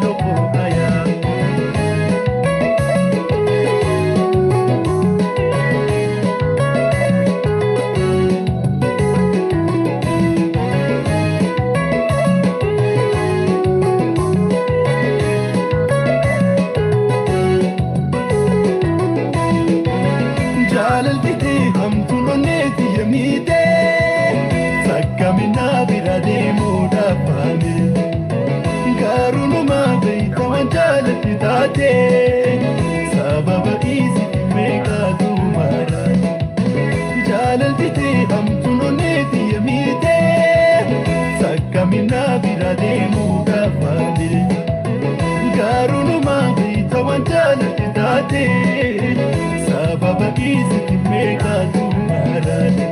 Haadha koo. Jaalalli hamtuun onneeti yemiite sakkaminaa bira deemuudhaaf baane garuu numaa beeyta waan jaalatti taate sababa dhiisiti meeqaatu maraate. Jaalalli hamtuun onneeti yemiite sakkaminaa bira deemuudhaaf baane garuu numaa beeyta waan jaalatti taate sababa dhiisiti meeqaatu maraate.